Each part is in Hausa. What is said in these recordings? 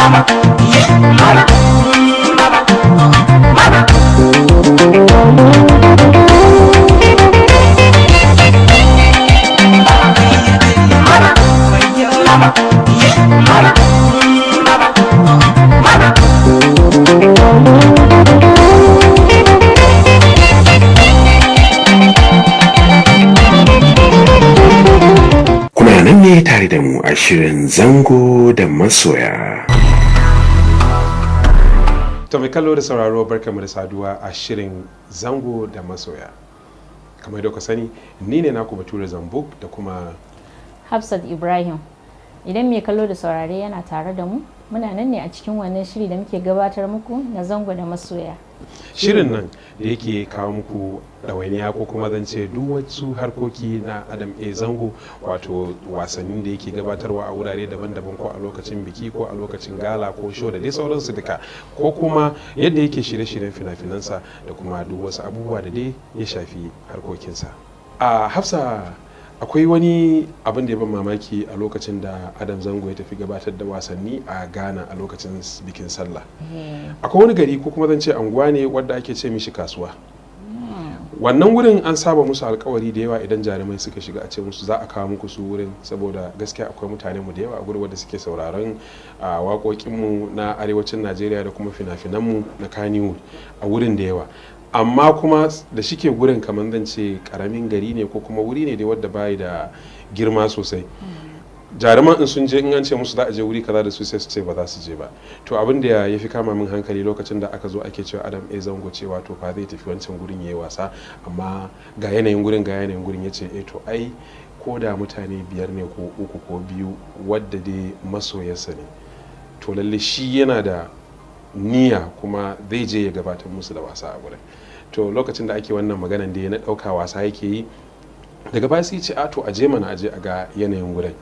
Mama, mama, mama, mama. Mama, mama, mama, mama, mama. Kuna nan ne tare da mu a shirin Zango da Masoya. To, mai kallo da sauraro, barkamu da saduwa a shirin Zango da Masoya. Kamar yadda ku sani, ni ne naku Bature Zambuk da kuma Hafsat Ibrahim. Idan mai kallo da saurare yana tare da mu, muna nan ne a cikin wannan shiri da muke gabatar muku na Zango da Masoya. Shirin nan da yake kawo muku ɗawainiya, ko kuma zan ce duk wasu harkoki na Adam A Zango, wato wasannin da yake gabatarwa a wurare daban-daban, ko a lokacin biki, ko a lokacin gala, ko show da dai sauransu duka, ko kuma yadda yake shirye-shiryen fina-finansa da kuma duk wasu abubuwa da dai ya shafi harkokinsa. A Hafsa, akwai wani abin da ya ban mamaki a lokacin da Adam Zango ya tafi gabatar da wasanni a Ghana a lokacin bikin sallah. Akwai wani gari, ko kuma zan ce anguwa ne, wadda ake ce mishi Kasuwa. Wannan wurin an saba musu alkawari da yawa, idan jarumai suka shiga a ce musu za a kawo muku su wurin, saboda gaskiya akwai mutane mu da yawa a gurin wadda suke sauraron waƙoƙinmu na arewacin Najeriya da kuma fina-finanmu na Kannywood a wurin da yawa. Amma kuma da shike gurin kamar zan ce karamin gari ne, ko kuma wuri ne dai wadda bayi da girma sosai, jaruman in sun je, in an ce musu za a je wuri kaza da su, sai su ce ba za su je ba. To, abin da ya fi kama min hankali, lokacin da aka zo ake cewa Adam A Zango cewa to fa zai tafi wancan gurin yayi wasa, amma ga yanayin gurin, ga yanayin gurin, yace eh, to ai ko da mutane biyar ne ko uku ko biyu wadda dai masoyarsa ne, to lalle shi yana da niyya kuma zai je ya gabatar musu da wasa a gurin. To, lokacin da ake wannan maganan da na ɗauka wasa yake yi. Daga baya sai ce a to a je mana, a je a ga yanayin gurin.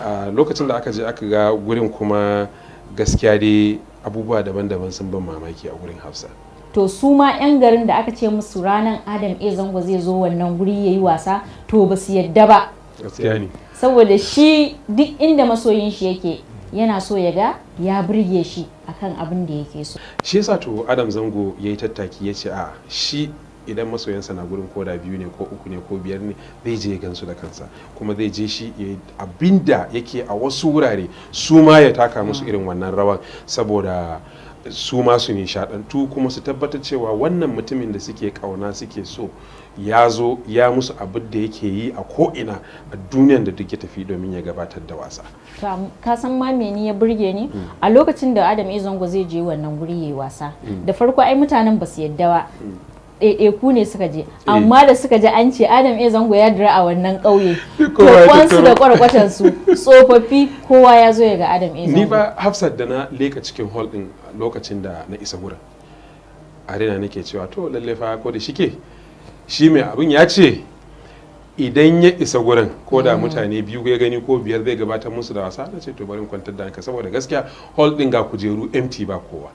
A lokacin da aka je aka ga gurin kuma, gaskiya dai abubuwa daban-daban sun ban mamaki a gurin, Hafsa. To, su ma 'yan garin da aka ce musu ranar Adam A Zango zai zo wannan guri ya yi wasa, to ba su yadda ba. Gaskiya ne. Saboda shi duk inda masoyin shi yake, yana so ya ga ya burge shi akan abin da yake so. Shi yasa to Adam Zango ya yi tattaki, ya ce a shi idan masoyansa na gurin, koda biyu ne ko uku ne ko biyar ne, zai je ya gansu da kansa, kuma zai je shi ya yi abinda yake a wasu wurare, su ma ya taka musu irin wannan rawan, saboda su ma su nishadantu kuma su tabbatar cewa wannan mutumin da suke kauna, suke so, ya zo ya musu abin da yake yi a ko'ina a duniyan da duk ya tafi domin ya gabatar da wasa. To, ka san ma mene ya burge ni? A lokacin da Adam A Zango zai je wannan guri yayi wasa, da farko ai mutanen ba su yadda ba, ɗaiɗaiku ne suka je. Amma da suka je an ce Adam A Zango ya dira a wannan ƙauye, to Kowa ya kwansu da tattaro. kwarkwatansu, tsofaffi, kowa ya zo ya ga Adam A Ni Zango. ba, Hafsat, da na leka cikin hall din lokacin da na isa wurin, arena nake cewa to lalle fa, ko da shike shi mai abin ya ce idan ya isa gurin, ko da mutane biyu ya gani ko biyar, zai gabatar musu da wasa, na ce to bari in kwantar da hankali, saboda gaskiya hall din ga kujeru empty, ba kowa.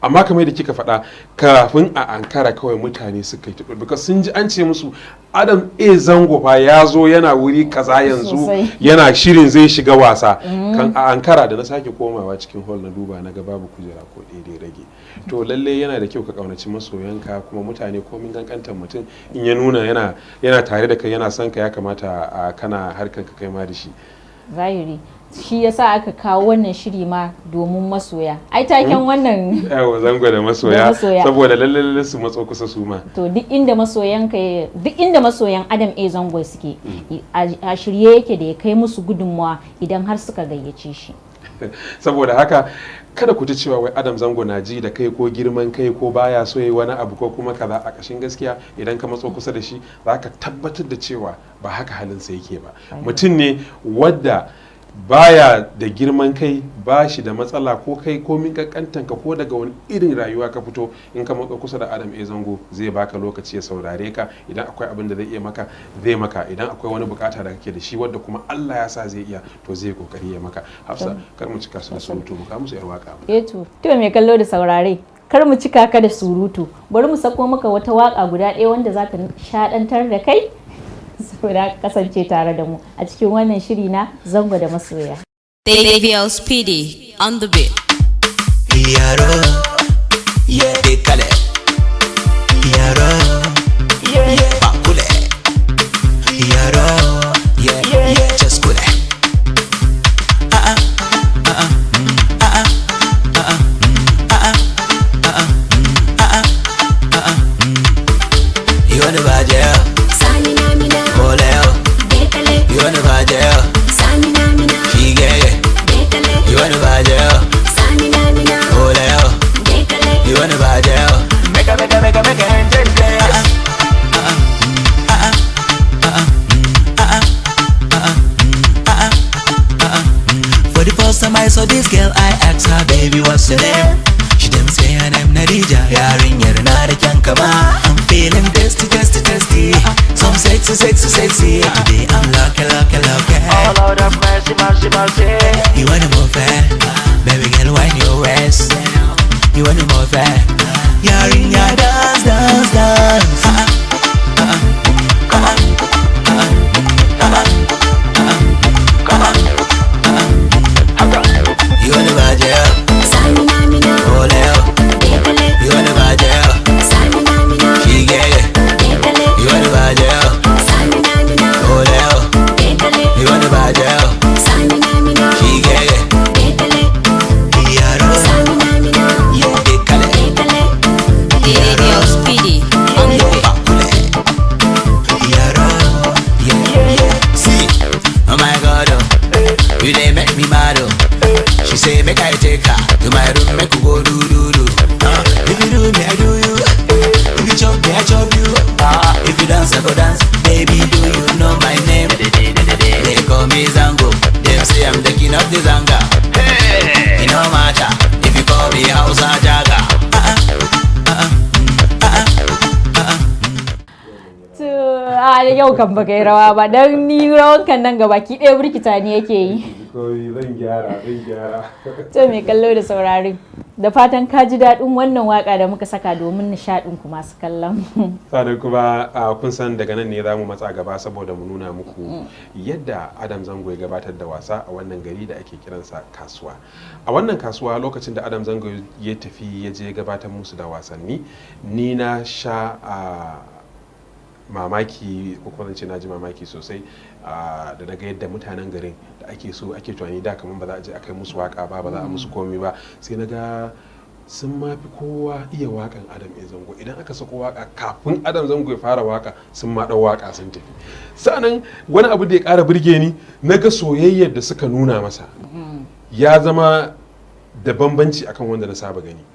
Amma kamar yadda kika faɗa, kafin a ankara kawai mutane suka yi tuɓe, because sun ji an ce musu Adam A Zango fa ya zo, yana wuri kaza yanzu, Sosai. yana shirin zai shiga wasa. Kan a ankara, da na sake komawa cikin hall na duba, na ga babu kujera ko ɗaya da ya rage. To, lalle yana da kyau ka kaunaci masoyanka, kuma mutane, komin kankantar mutum, in ya nuna yana tare da kai, yana son ka, ya kamata a kana harkar ka kai ma da shi. Zahiri, shi yasa aka kawo wannan shiri ma domin masoya. Ai taken wannan Yawa, Zango da Masoya. Da Masoya. Saboda lalle lalle su matso kusa su ma. To, duk inda masoyan Adam A Zango suke, a shirye yake da ya kai musu gudunmawa idan har suka gayyace shi. Saboda haka kada ku ji cewa wai Adam Zango na ji da kai, ko girman kai, ko baya so yi wani abu, ko kuma kaza. A kashin gaskiya, idan ka matso kusa da shi, za ka tabbatar da cewa ba haka halinsa yake ba. Mutum ne wadda baya da girman kai, ba shi da matsala ko kai komin kankantanka, ko daga wani irin rayuwa ka fito, in ka matso kusa da Adam A Zango, zai baka lokaci ya saurare ka. Idan akwai abin da zai iya maka, zai maka. Idan akwai wani bukata da kake da shi wadda kuma Allah ya sa zai iya, to zai kokari ya maka. Hafsa, kar mu cika su da surutu, mu ka musu yar waka. Eh, to mai kallo da saurare, kar mu cika ka da surutu, bari mu sako maka wata waka guda ɗaya wanda za ta nishaɗantar da kai, saboda kasance tare da mu a cikin wannan shiri na Zango da Masoya. Daviel Speedy on the beat. Yaro, yeah, Dekale. Yaro, yeah, Bakule. Yaro, yeah, yeah, just kule. Ah ah, ah ah, ah ah, ah ah, ah ah, ah ah. You wanna bajel, Samina mina, ole. Bekale. You wanna bajel, Samina mina, shige. Bekale. You wanna bajel, Samina mina, ole. Bekale. You wanna bajel. Make a make a make a make a hand take. For the first time I saw this girl, I asked her, baby, what's your name? She didn't say her name, Nadija. Yarinyar na da kyan kama. I'm feeling thirsty, thirsty, thirsty. Some sexy, sexy, sexy. Today I'm lucky, lucky, lucky. Oh Lord have mercy, mercy, mercy. You wanna move it? Baby girl, wind your waist. You wanna move it? Yarinya dance, dance, dance. Ah, ah, ah, ah, ah, ah, ah, ah. You wanna bajel, Samina mina, ole. Bekale. You wanna bajel, Samina mina, shige. Bekale. You wanna bajel, Samina mina, ole. Bekale. You wanna bajel, Samina mina, shige. Bekale. Yaro, Samina mina, yeah, dekale. Bekale. DJ Speedy on the beat. Yaro, yeah, yeah. See, oh my God, oh, you dey make me mad, oh. She say make I take her to my room, make we go do do do. If you do me, I do you. If you chop me, I chop you. If you dance, I go dance. Baby, do you know my name? They call me Zango. Them say I'm the king of the Zanga. It no matter if you call me Hausa Jaga. To, a yau kan baka yi rawa ba, don ni rawan kan nan gabaki ɗaya burkita ne yake yi. Komi zan gyara, zan gyara. To, mai kallo da saurari, da fatan ka ji daɗin wannan waka da muka saka domin nishaɗin ku masu kallon mu. Sannan kuma kun san daga nan ne za mu matsa gaba saboda mu nuna muku yadda Adam Zango ya gabatar da wasa a wannan gari da ake kiransa Kasuwa. A wannan kasuwa, lokacin da Adam Zango ya tafi ya je gabatar musu da wasanni, ni na sha a mamaki, ko kuma zan ce na ji mamaki sosai da na ga yadda mutanen garin da ake so ake tunani da kamar ba za a je a kai musu waka ba, ba za a musu komi ba, sai na ga sun ma fi kowa iya wakan Adam A Zango. Idan aka sako waka, kafin Adam Zango ya fara waka, sun ma ɗau waka sun tafi. Sa'annan wani abu da ya ƙara burge ni, na ga soyayyar da suka nuna masa ya zama da bambanci akan wanda na saba gani.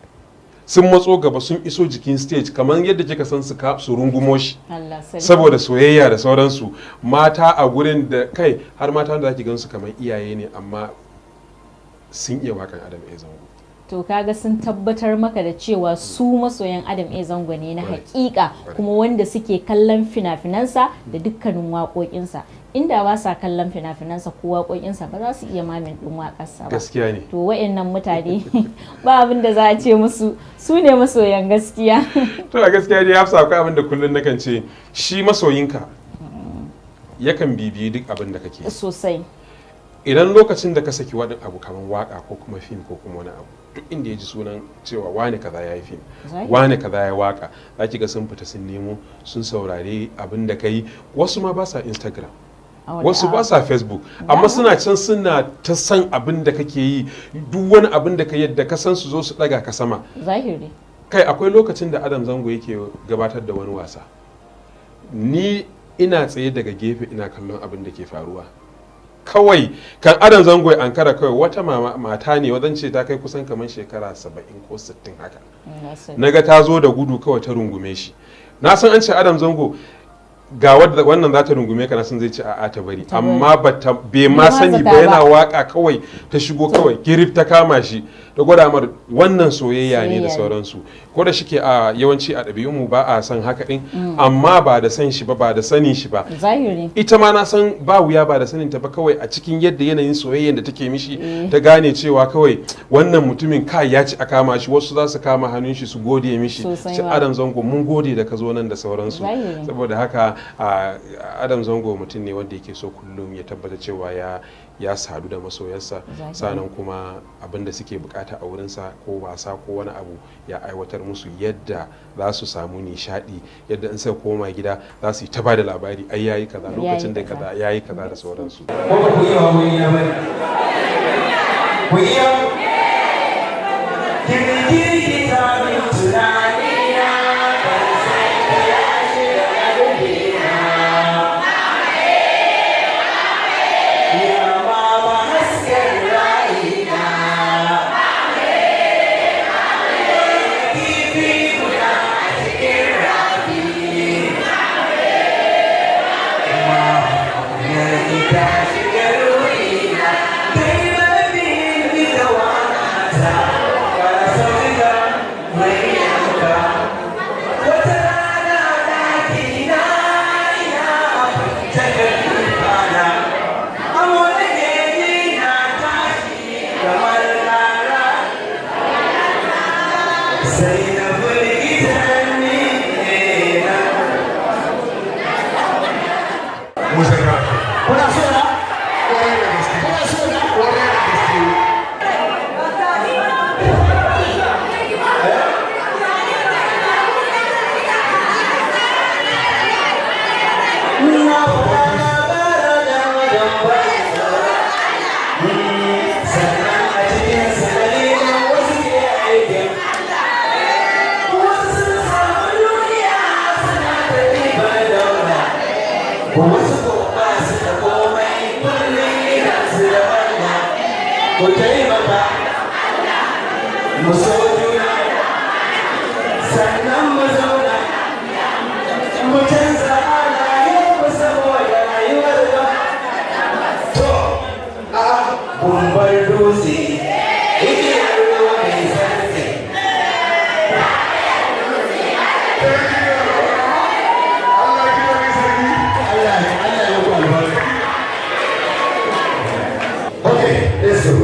Sun matso gaba, sun iso jikin stage kamar yadda kika san su su rungumo shi Allah sarki. Saboda soyayya da sauransu. Mata a gurin da kai har mata wanda zaki gansu kamar iyaye ne, amma sun iya wakan Adam A Zango. To, kaga sun tabbatar maka da cewa su masoyan Adam A Zango ne na hakika, kuma wanda suke kallon fina-finansa da dukkanin waƙoƙinsa. Inda ba sa kallon fina-finansa ko waƙoƙinsa, ba za su iya mamin ɗin waƙarsa ba. Gaskiya ne. To, wa'annan mutane ba abin da za a ce musu, su ne masoyan gaskiya. To, a gaskiya dai, Hafsa, akwai abin da kullum nakan ce: shi masoyinka yakan bibiyi duk abin da kake yi. Sosai. Idan lokacin da ka saki wani abu kamar waka ko kuma fim ko kuma wani abu, duk inda ya ji sunan cewa wani kaza ya yi fim, wani kaza ya waka, za ki ga sun fita sun nemo, sun saurari abin da ka yi. Wasu ma ba sa Instagram, wasu ba sa Facebook, amma suna can suna ta san abin da kake yi, duk wani abin da ka yadda ka san su zo su daga ka sama. Kai, akwai lokacin da Adam Zango yake gabatar da wani wasa, ni ina tsaye daga gefe ina kallon abin da ke faruwa. Kawai kan Adam Zango ya ankara, kawai wata mata ne wadan ce ta kai kusan kamar shekara 70 ko 60 haka, naga ta zo da gudu kawai ta rungume shi. Na san an ce Adam Zango ga wannan za ta rungume ka, na san zai ce a'a, ta bari, amma ba bai ma sani ba, yana waka kawai ta shigo, kawai girif ta kama shi da gwada mar wannan soyayya ne da sauransu. Ko da shike a yawanci a ɗabi'unmu ba a san haka din, amma ba da san shi ba, ba da sanin shi ba. Ita ma na san ba wuya ba da sanin ta ba, kawai a cikin yadda yanayin soyayyen da take mishi ta gane cewa kawai wannan mutumin kai ya ci a kama shi. Wasu za su kama hannun shi su gode mishi, shi Adam Zango, mun gode da ka zo nan da sauransu. Saboda haka Adam Zango mutum ne wanda yake so kullum ya tabbata cewa ya ya sadu da masoyansa, Zahiri. Sannan kuma abin da suke bukata a wurinsa, ko wasa ko wani abu, ya aiwatar musu yadda za su samu nishadi, yadda in suka koma gida za su yi ta ba da labari, ai yayi kaza lokacin da kaza. Kaza yayi kaza da sauransu. Ko ba ku iya wani na bane? Ku iya girgirgita min tunani na, ban san da ya shiga na. Ya mama, hasken rayina, kifi guda a cikin rafi. Ta shiga ruhina, kai mafi da wakata, kara sauka muryarka. Wata rana ɗakina ina kwance katifana, amo nake ji na tashi kamar rara, sai na firgita ni na. Musa. Kuna so na? Kwarai da gaske. Kuna so na? Kwarai da gaske. Na faɗa na bara da wajen ba. Sannan a cikin sanadin wasu ke aikin. Wasu sun samu duniya suna ta ɗibar daula. Wasu ko ba su da komai, kullum ina su da wannan. Ku taimaka mu so juna, sannan mu zauna mu canza halayenmu saboda rayuwar ba. To, a gumbar dutse, igiyar ruwa mai santsi. Allah ya kiyaye sarki. Allah Allah ya ku albarka. Okay, let's go.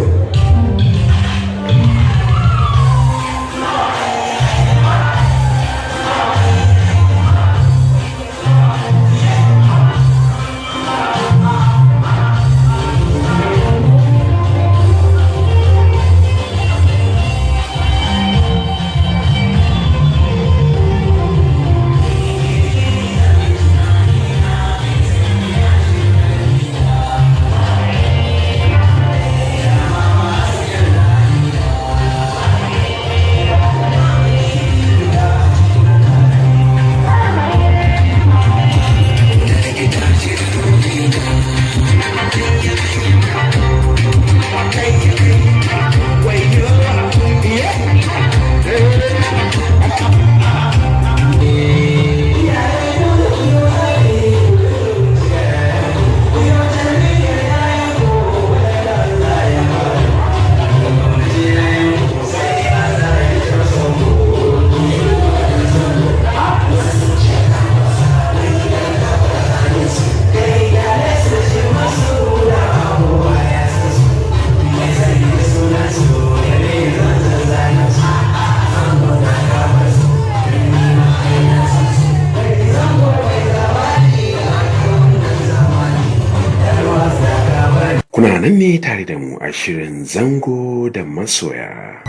Kuna nan ne tare da mu a shirin Zango da Masoya.